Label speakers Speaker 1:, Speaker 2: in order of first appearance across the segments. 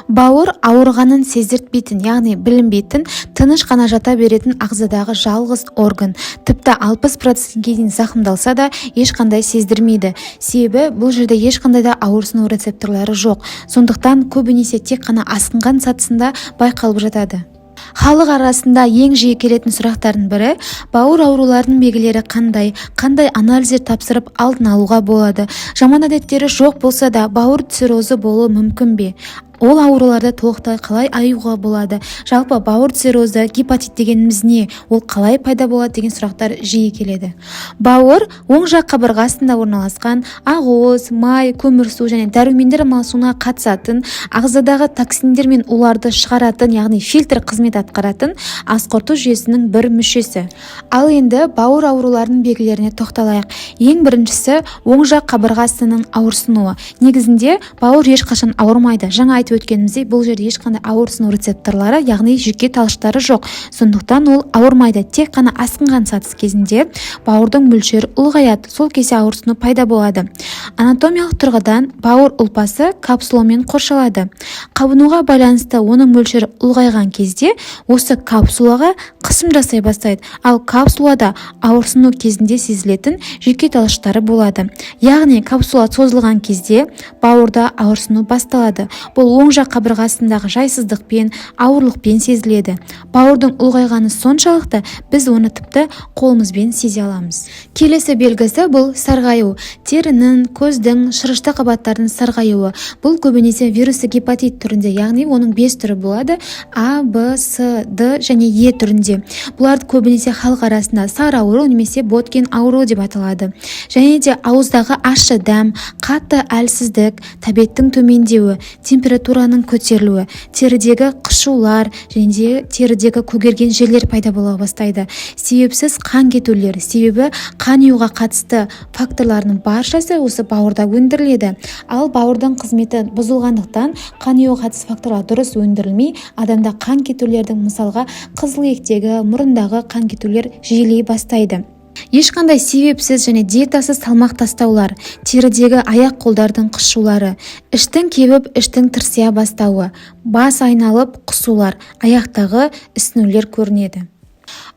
Speaker 1: Бауыр ауырғанын сездіртпейтін, яғни білінбейтін, тыныш қана жата беретін ағзадағы жалғыз орган. Тіпті 60%-ке дейін зақымдалса да, ешқандай сездірмейді. Себебі бұл жерде ешқандай да ауырсыну рецепторлары жоқ. Сондықтан көбінесе тек қана асқынған сатысында байқалып жатады. Халық арасында ең жиі келетін сұрақтардың бірі: бауыр ауруларының белгілері қандай, қандай анализдер тапсырып, алдын алуға болады, жаман әдеттері жоқ болса да, бауыр циррозы болуы мүмкін бе, ол ауруларды толықтай қалай аюға болады, жалпы бауыр циррозы, гепатит дегеніміз не, ол қалай пайда болады деген сұрақтар жиі келеді. Бауыр оң жақ қабырға астында орналасқан, ақуыз, май, көмірсу және дәрумендер алмасуына қатысатын, ағзадағы токсиндер мен уларды шығаратын, яғни фильтр қызмет атқаратын асқорыту жүйесінің бір мүшесі. Ал енді бауыр ауруларының белгілеріне тоқталайық. Ең біріншісі – оң жақ қабырға астының ауырсынуы. Негізінде бауыр ешқашан ауырмайды. Жаңа айтып өткеніміздей, бұл жерде ешқандай ауырсыну рецепторлары, яғни жүйке талшықтары жоқ, сондықтан ол ауырмайды. Тек қана асқынған сатысы кезінде бауырдың мөлшері ұлғаяды, сол кезде ауырсыну пайда болады. Анатомиялық тұрғыдан бауыр ұлпасы капсуламен қоршалады. Қабынуға байланысты оның мөлшері ұлғайған кезде осы капсулаға қысым жасай бастайды. Ал капсулада ауырсыну кезінде сезілетін жүйке талшықтары болады, яғни капсула созылған кезде бауырда ауырсыну басталады. Бұл оң жақ қабырғасындағы жайсыздықпен, ауырлықпен сезіледі. Бауырдың ұлғайғаны соншалықты, біз оны тіпті қолымызбен сезе аламыз. Келесі белгісі – бұл сарғаю. Терінің, көздің, шырышты қабаттардың сарғаюы. Бұл көбінесе вирусты гепатит түрінде, яғни оның бес түрі болады: А, Б, С, Д және Е түрінде. Бұларды көбінесе халық арасында сары ауру немесе Боткин ауруы деп аталады. Және де ауыздағы ащы дәм, қатты әлсіздік, тәбеттің төмендеуі, температураның көтерілуі, терідегі қышулар және де терідегі көгерген жерлер пайда бола бастайды. Себепсіз қан кетулер, себебі қан ұюға қатысты факторлардың баршасы осы бауырда өндіріледі. Ал бауырдың қызметі бұзылғандықтан, қан ұюға қатысты факторлар дұрыс өндірілмей, адамда қан кетулердің, мысалға, қызыл иектегі, мұрындағы қан кетулер жиілей бастайды. Ешқандай себепсіз және диетасыз салмақ тастаулар, терідегі аяқ қолдардың қышулары, іштің кебіп, іштің тырсия бастауы, бас айналып, құсулар, аяқтағы ісінулер көрінеді.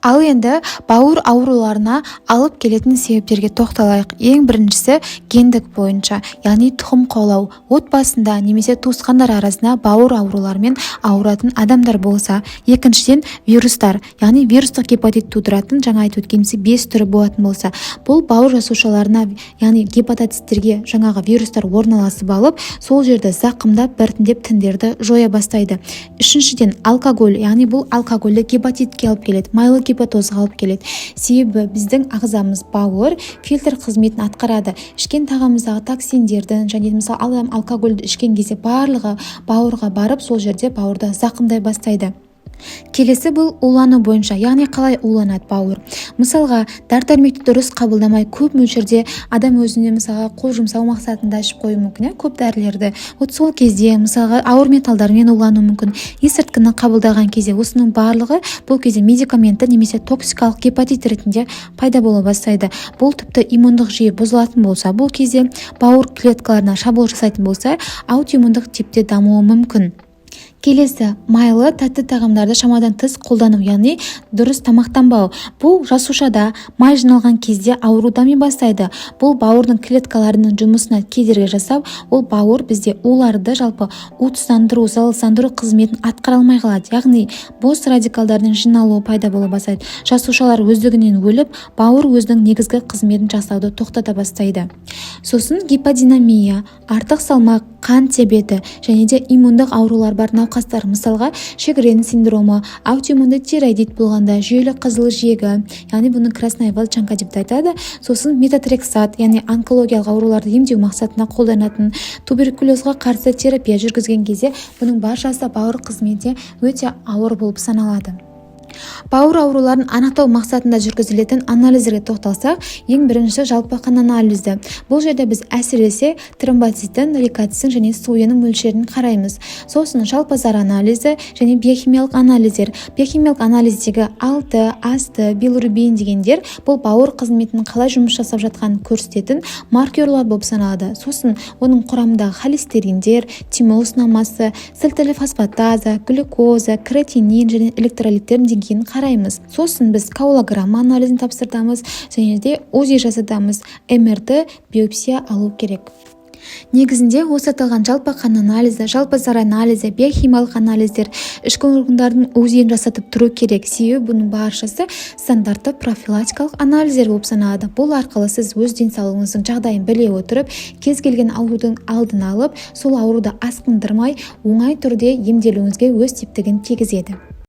Speaker 1: Ал енді бауыр ауруларына алып келетін себептерге тоқталайық. Ең біріншісі – гендік бойынша, яғни тұқым қуалау. Отбасында немесе туысқандар арасында бауыр ауруларымен ауыратын адамдар болса. Екіншіден, вирустар, яғни вирустық гепатит тудыратын, жаңа айтып өткеніміздей, бес түрі болатын болса, бұл бауыр жасушаларына, яғни гепатоциттерге жаңағы вирустар орналасып алып, сол жерді зақымдап, біртіндеп тіндерді жоя бастайды. Үшіншіден, алкоголь, яғни бұл алкогольді гепатитке алып келеді, майлы гепатозға алып келеді. Себебі біздің ағзамыз, бауыр фильтр қызметін атқарады. Ішкен тағамымыздағы токсиндердің және, мысалы, адам алкогольді ішкен кезде барлығы бауырға барып, сол жерде бауырды зақымдай бастайды. Келесі – бұл улану бойынша, яғни қалай уланады бауыр? Мысалға, дәрі-дәрмекті дұрыс қабылдамай, көп мөлшерде адам өзіне, мысалға, қол жұмсау мақсатында ішіп қоюы мүмкін, иә, көп дәрілерді. Вот сол кезде, мысалға, ауыр металдармен улануы мүмкін, есірткіні қабылдаған кезде. Осының барлығы бұл кезде медикаментті немесе токсикалық гепатит ретінде пайда бола бастайды. Бұл тіпті иммундық жүйе бұзылатын болса, бұл кезде бауыр клеткаларына шабуыл жасайтын болса, аутоиммундық типте дамуы мүмкін. Келесі – майлы, тәтті тағамдарды шамадан тыс қолдану, яғни дұрыс тамақтанбау. Бұл жасушада май жиналған кезде ауру дами бастайды. Бұл бауырдың клеткаларының жұмысына кедергі жасап, ол бауыр бізде уларды, жалпы уытсыздандыру, залалсыздандыру қызметін атқара алмай қалады, яғни бос радикалдардың жиналуы пайда бола бастайды. Жасушалар өздігінен өліп, бауыр өзінің негізгі қызметін жасауды тоқтата бастайды. Сосын гиподинамия, артық салмақ, қант диабеті және де иммундық аурулар бар науқастар, мысалға, Шегрен синдромы, аутоиммунды тиреоидит болғанда, жүйелі қызыл жегі, яғни бұны красная волчанка деп те айтады. Сосын метотрексат, яғни онкологиялық ауруларды емдеу мақсатында қолданатын, туберкулезға қарсы терапия жүргізген кезде, бұның баршасы бауыр қызметі өте ауыр болып саналады. Бауыр ауруларын анықтау мақсатында жүргізілетін анализдерге тоқталсақ, ең бірінші жалпы қан анализі. Бұл жерде біз әсіресе тромбоциттің, лейкоциттің және СОЭ-нің мөлшерін қараймыз. Сосын жалпы зар анализі және биохимиялық анализдер. Биохимиялық анализдегі АЛТ, АСТ, билирубин дегендер бұл бауыр қызметінің қалай жұмыс жасап жатқанын көрсететін маркерлар болып саналады. Сосын оның құрамындағы холестериндер, тимол сынамасы, сілтілі фосфатаза, глюкоза, креатинин және электролиттердің деңгейін қараймыз. Сосын біз коагулограмма анализін тапсыртамыз және де УЗИ жасатамыз, МРТ, биопсия алу керек. Негізінде осы аталған жалпы қан анализі, жалпы зар анализі, биохимиялық анализдер, ішкі органдардың УЗИ-ін жасатып тұру керек. Себебі бұның баршасы стандартты профилактикалық анализдер болып саналады. Бұл арқылы сіз өз денсаулығыңыздың жағдайын біле отырып, кез келген аурудың алдын алып, сол ауруды асқындырмай, оңай түрде емделуіңізге өз септігін тигізеді.